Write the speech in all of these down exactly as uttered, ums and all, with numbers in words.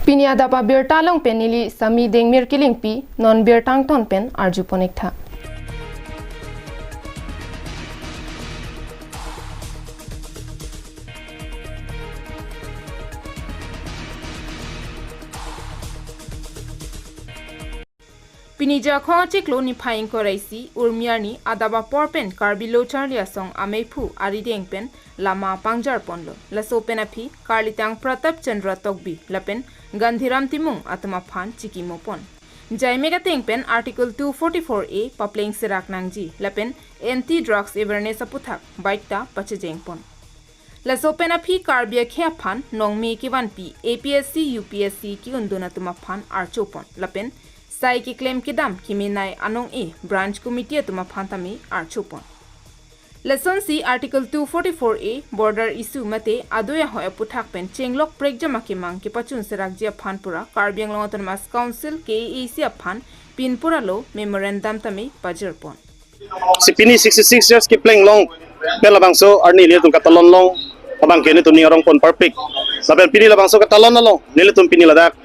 Pini adap abirta along pen neli Sami Dengmir Kilingpi, non birta angton pen arjupon ik tha. Pini Jakhong achiklo niphai ingkoi ra isi Urmi arni adap apor pen Karbi Lo Charli Asong ameiphu arideng pen lama pangjar ponlo. Laso pen aphi karlitang Pratap Chandra Tokbi lapen Gandhiram Timung atum aphan chikimo pon. Jaimek ateng pen Article two forty-four A papleng serak nangji lapen Anti Drugs Awareness aputhak bike ta pachejeng pon. Laso pen aphi Karbi akhei aphan nongme kevanpi A P S C, U P S C ke-undun atum aphan archo pon lapen sai keklem kedam kemenei anong-e branch committee atum aphan tame archo pon. Lasonsi Article two forty-four A border issue mate adoi ahoi aputhak pen chenglok prekjam akemang kepachun serakji aphan pura Karbi Anglong Autonomous Council, K A A C aphan pinpura lo memorandum tame pajir pon. Si pini sixty-six years kepleng long pen labangso arni nelitum katalon long abang ke nelitum ning arong pon parpik. Lapen pini labangso katalon along nelitum pini ladak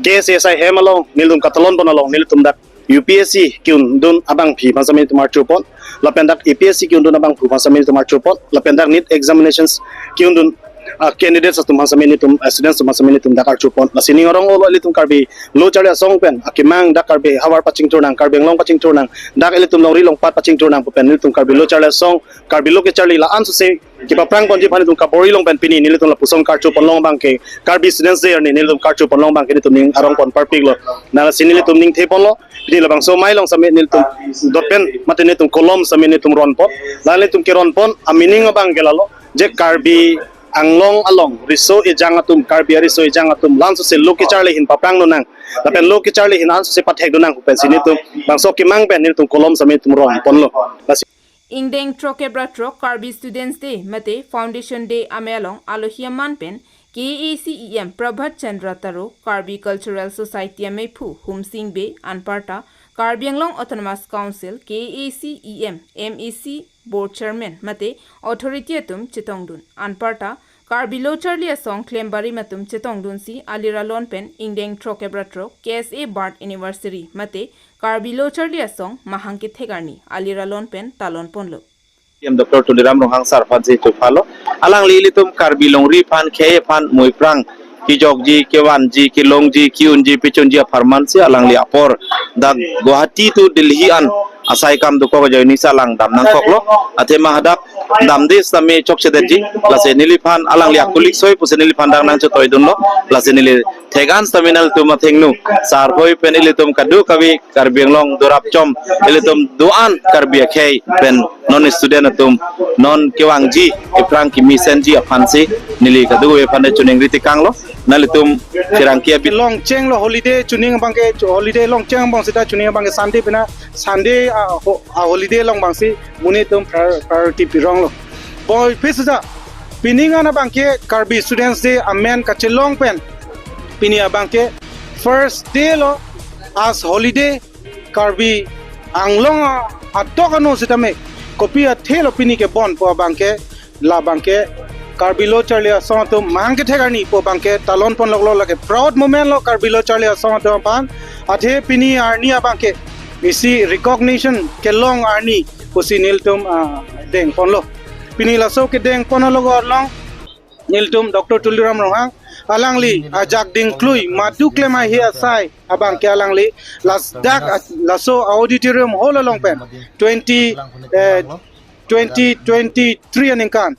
K S A S I hem along nelitum katalon pon along nelitum dak U P S C ke-undun abangpi aphan sami nelitum archo pon. Lapen dak A P S C ke-undun abangphu aphan sami nelitum archo pon. Lapen dak NEET examinations ke-undun, ah, candidates atum aphan sami nelitum, ah, students atum aphan sami nelitum dak archo pon. Lasi ning arong-olo ilitum Karbi Lo Charli Asong pen akemang dak Karbi havar pachingthur nang, Karbi Anglong pachingthur nang, dak ilitum longri longpat pachingthur nang pu pen ilitum Karbi Lo Charli Asong, Karbi Lo Kecharli la-an sose kepaphrang ponji aphan ilitum kabor-i along pen pini nelitum lapuson karcho pon long abang ke Karbi Students' Day arni nelitum karcho pon long abang ke nelitum ning arong pon parpik lo. Lasi nelitum ningthe ponlo, pini labangso amei along sami nelitum dot pen mate nelitum kolom sami nelitum ron pon. La nelitum keron pon a-meaning abang ke lalo, je Karbi Anglong along riso ejang atum, Karbi ariso ejang atum la-an sose lo kecharli ahin paphrang dun nang, lapen lo kecharli ahin la-an sose pathek dun nang pu pensi nelitum labangso akemang pen nelitum kolom sami nelitum ron ponlo. Lasi ingdeng throkkep ra throk Karbi Students' Day mate Foundation Day amei along alohi aman pen K A A C E M Prabhat Chandra Taro, Karbi Cultural Society ameiphu Humsing Bey anparta Karbi Anglong Autonomous Council, K A A C E M, M A C Board Chairman mate authority atum chetongdun. Anparta Karbi Lo Charli Asong klembarim atum chetongdunsi alir alon pen ingdeng throkkep ra throk K S A birth anniversary mate Karbi Lo Charli Asong mahang kethek arni alir alon pen talon ponlo. M Doctor Tuliram Ronghang sir aphansi chophalo. Alangli ilitum Karbi longri aphan, khei aphan, mui phrang, kejokji, kevanji, kelongji, ke-unji, pechunji apharmansi alangli apor dak Guwahati to Delhi an asai kam dokok ajoinesi alang dam nangkoklo. Athema hadak damde sitame chokchedetji. Lasi neliphan alangli a-colleagues hoi pusi neliphan dak nangchetoidunlo. Lasi neli thek-an sitame nanglitum athengno sar hoi pen ilitum kadokave Karbi Anglong dorapchom ilitum do-an Karbi akhei pen non student atum non kevangji, ephrang kemesenji aphansi neli kadokave aphan choningri tekanglo. Nanglitum kerang ke abi kelong chenglo holiday chuning abang ke, holiday long cheng abang seta chuning abang ke Sunday pena Sunday a, ho-, a-holiday along abangsi monit atum prior-, priority pironglo. Boi pisa pining an abang ke Karbi Students' Day amen kachelong pen pini abang ke first day lo as holiday Karbi Anglong a-, atok ano sitame kopi athe lo pini kebon pu abang ke labang ke Karbi Lo Charli Asong atum mahang kethek arni pu abang ke talon ponloklo, lake proud moment lo Karbi Lo Charli Asong atum aphan. Athe pini arni abang ke isi recognition kelong arni pusi nelitum, ah, deng ponlo. Pini laso kedeng pon along nelitum Doctor Tuliram Ronghang alangli ajak dingklui madu klem ahi asai abang ke alangli lasdak laso auditorium hall along pen twenty, eh, twenty twenty-three aningkan,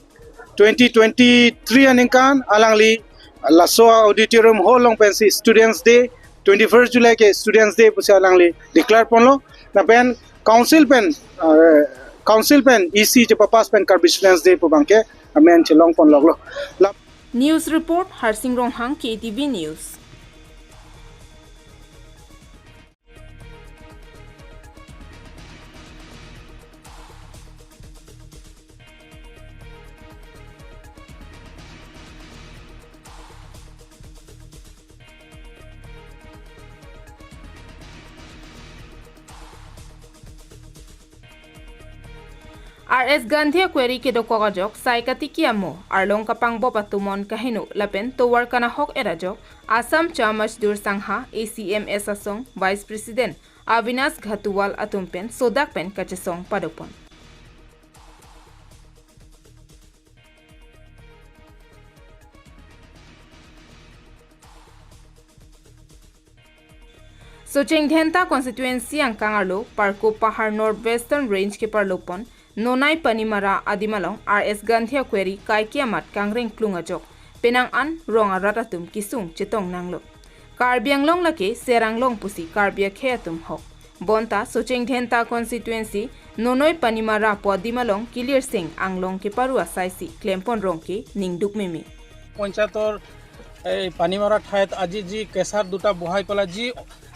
twenty twenty-three aningkan alangli laso auditorium hall along pensi Students' Day, twenty-first July ke Students' Day pusi alangli declare ponlo. Lapen council pen, eh, council pen E C chepapass pen Karbi Students' Day pu abang ke amen chelong ponloklo. La- News report, Harsing Ronghang, K T V News. R S Gandhi a-quarry kedokok ajok sai katiki amo, arlong kapangbop atum on kaheno lapen tovar kanahok-et ajok Assam Cha Mazdoor Sangha, A C M S asong Vice President Avinash Ghattuwal atum pen sodak pen kachesong padopon. Socheng Dhenta constituency angkang arlo Parkup Pahar North Western Range keparlopon Nonai Panimara adim along R S Gandhi a-quarry kaike amat kangreng klung ajok penang an rong arat atum kesung chetong nanglo. Karbi Anglong lake Serang Long pusi Karbi akhei atum hok. Bonta Socheng Dhenta constituency Nonai Panimara pu adim along Kilirsing Anglong keparu asaisi klempon rong ke ningduk meme. পঞ্চায়তৰ এই পানীমৰা ঠাইত আজি যি কেচাৰ দুটা বহাই পেলাই যি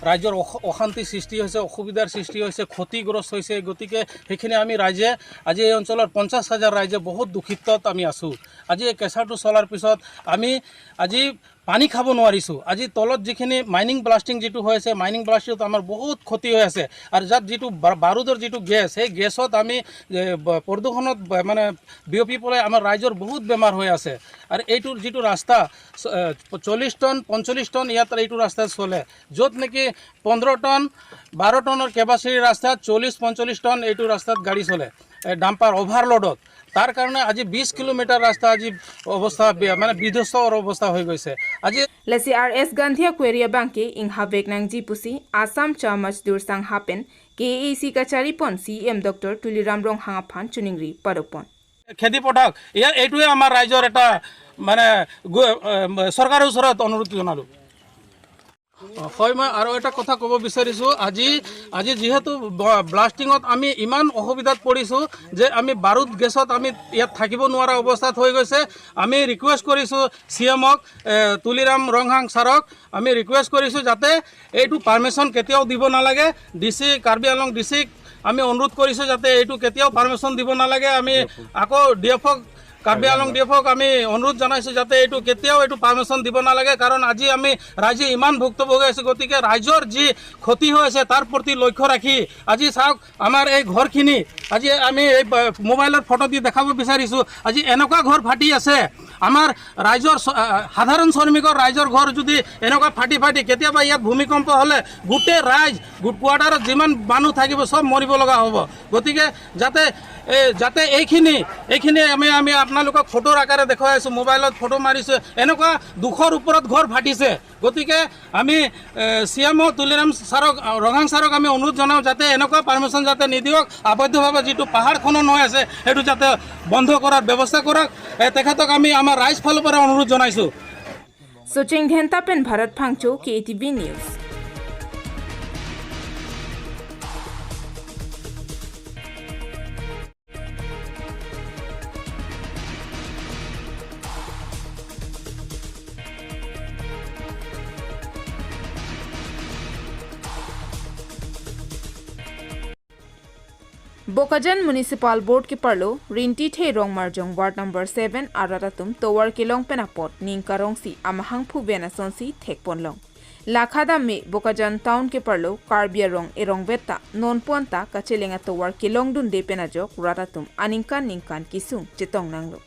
ৰাইজৰ অশ-, অশান্তি সৃষ্টি হৈছে, অসুবিধাৰ সৃষ্টি হৈছে, ক্ষতিগ্ৰস্ত হৈছে, গতিকে সেইখিনি আমি ৰাইজে আজি এই অঞ্চলৰ পঞ্চাছ হাজাৰ ৰাইজে বহুত দুখিতত আমি আছোঁ। আজি এই কেচাৰটো চলাৰ পিছত আমি আজি পানী খাব নোৱাৰিছোঁ। আজি তলত যিখিনি মাইনিং ব্লাষ্টিং যিটো হৈ আছে, মাইনিং ব্লাষ্টিংত আমাৰ বহুত ক্ষতি হৈ আছে। আৰু যাত যিটো বা-, বাৰুদৰ যিটো গেছ, সেই গেছত আমি, এ, ব-, প্ৰদূষণত ব-, মানে বিয়পি পেলাই আমাৰ ৰাইজৰ বহুত বেমাৰ হৈ আছে। আৰু এইটোৰ যিটো ৰাস্তা, চ-, এ, চল্লিছ টন, পঞ্চল্লিছ টন ইয়াত এইটো ৰাস্তাত চলে, য'ত নেকি পোন্ধৰ টন, বাৰ টনৰ কেপাচিটিৰ ৰাস্তাত চল্লিছ, পঞ্চল্লিছ টন এইটো ৰাস্তাত গাড়ী চলে, এ, ডাম্পাৰ অভাৰলোডত। তাৰ কাৰণে আজি বিছ কিলোমিটাৰ ৰাস্তা আজি অৱস্থা বেয়া, মানে বিধ্বস্ত অৱস্থা হৈ গৈছে। আজি Lasi R S Gandhi a-quarry abang ke inghavek nangji pusi Assam Cha Mazdoor Sangha pen K A A C kacharipon C E M Doctor Tuliram Ronghang aphan choningri padopon. খেতি পথাৰ, এয়া এইটোৱে আমাৰ ৰাইজৰ এটা মানে গু-, এ, চৰকাৰৰ ওচৰত অনুৰোধ জনালোঁ। অ, হয়, মই আৰু এটা কথা ক'ব বিচাৰিছোঁ। আজি, আজি যিহেতু ব-, ব্লাষ্টিঙত আমি ইমান অসুবিধাত পৰিছোঁ যে আমি বাৰুদ গেছত আমি ইয়াত থাকিব নোৱাৰা অৱস্থাত হৈ গৈছে। আমি ৰিকুৱেষ্ট কৰিছোঁ চি এমক, এ, তুলিৰাম ৰংহাং ছাৰক, আমি ৰিকুৱেষ্ট কৰিছোঁ যাতে এইটো পাৰ্মিশ্যন কেতিয়াও দিব নালাগে। ডি চি, কাৰ্বি আংলং ডি চিক আমি অনুৰোধ কৰিছোঁ যাতে এইটো কেতিয়াও পাৰ্মিশ্যন দিব নালাগে। আমি আকৌ ডি এফক, কাৰ্বি আংলং ডি এফক আমি অনুৰোধ জনাইছোঁ যাতে এইটো কেতিয়াও এইটো পাৰ্মিশ্যন দিব নালাগে, কাৰণ আজি আমি ৰাইজে ইমান ভুক্তভোগী আছোঁ। গতিকে ৰাইজৰ যি ক্ষতি হৈ আছে তাৰ প্ৰতি লক্ষ্য ৰাখি আজি চাওক, আমাৰ এই ঘৰখিনি আজি আমি এই ব-, মোবাইলৰ ফটো দি দেখাব বিচাৰিছোঁ। আজি এনেকুৱা ঘৰ ফাটি আছে, আমাৰ ৰাইজৰ চ-, আ, সাধাৰণ শ্ৰমিকৰ ৰাইজৰ ঘৰ যদি এনেকুৱা ফাটি ফাটি, কেতিয়াবা ইয়াত ভূমিকম্প হ'লে গোটেই ৰাইজ, গোট কোৱাৰ্টাৰত যিমান মানুহ থাকিব, চব মৰিব লগা হ'ব। গতিকে যাতে, এ, যাতে এইখিনি, এইখিনি আমি, আমি আপোনালোকক ফটোৰ আকাৰে দেখুৱাই আছোঁ, মোবাইলত ফটো মাৰিছোঁ, এনেকুৱা দুশৰ ওপৰত ঘৰ ফাটিছে। গতিকে আমি, এ, চি এম অ' তুলিৰাম ছাৰক, আ, ৰংহাং ছাৰক আমি অনুৰোধ জনাওঁ যাতে এনেকুৱা পাৰ্মিশ্যন যাতে নিদিয়ক, আবদ্ধভাৱে যিটো পাহাৰ খনন হৈ আছে সেইটো যাতে বন্ধ কৰাৰ ব্যৱস্থা কৰক। এ, তেখেতক আমি আমাৰ ৰাইজ ফালৰ পৰা অনুৰোধ জনাইছোঁ। Socheng Dhenta pen Bharat Phangcho, K A T V News. Bokajan Municipal Board keparlo Rintithe Rongmarjong Ward number seven arat atum tovar kelong pen apot ning karongsi amahang phuven asonsi thekponlong. Lakha dam me Bokajan Town keparlo Karbi arong erong vetta nonpu anta kacheleng atovar kelongdunde pen ajok rat atum aningkan ningkan kesung chetong nanglo.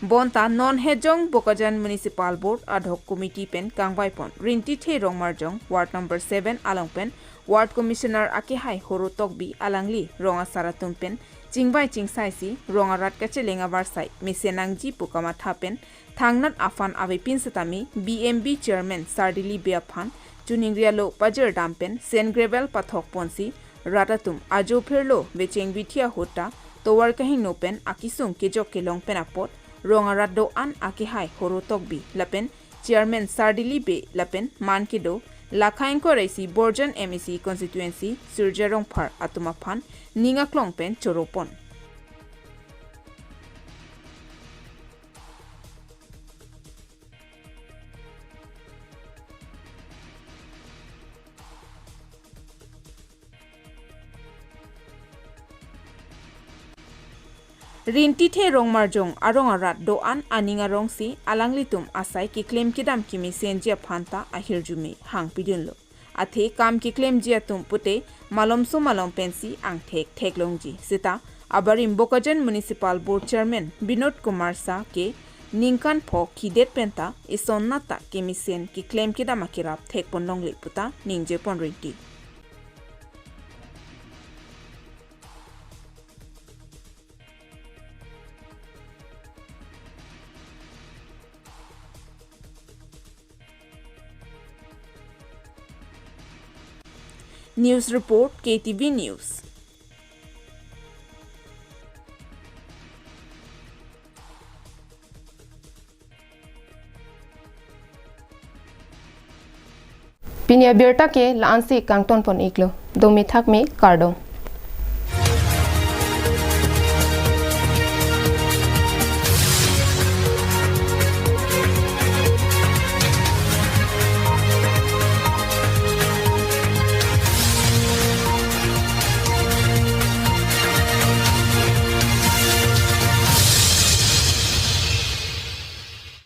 Bonta non hejong Bokajan Municipal Board Ad Hoc Committee pen kangvaipon Rintithe Rongmarjong Ward number seven along pen Ward Commissioner akehai Horo Tokbi alangli rong asar atum pen chingvai chingsaisi rong arat kacheleng avarsai mesen nangji pu kamatha pen thangnat aphan avepin setame B M B Chairman Sardili Bey aphan choningri alo pajir dam pen sand gravel pathok ponsi rat atum ajo phirlo vecheng vithi ahut ta tovar kahingno pen akesung kejok kelong pen apot rong arat do-an akehai Horo Tokbi lapen Chairman Sardili Bey lapen man kedo Lakha ingkoi ra isi Borjan M A C constituency Surja Rongphar atum aphan ning aklong pen choropon. Rintithe Rongmarjong arong arat do-an aning arongsi alanglitum asai keklem kedam kemesenji aphan ta ahirjume hangpidunlo. Athe kam keklemji atum pute malomso malom pensi angthek theklongji. Seta Abarim Bokajan Municipal Board Chairman Binod Kumar Shah ke ningkan pho kidet penta isonnat ta kemesen keklem kedam akerap thekpon longle puta ningje pon rinti. News report, K T V News. Pini abirta ke la-ansi kangton pon iklo. Domi thakmi, kardom.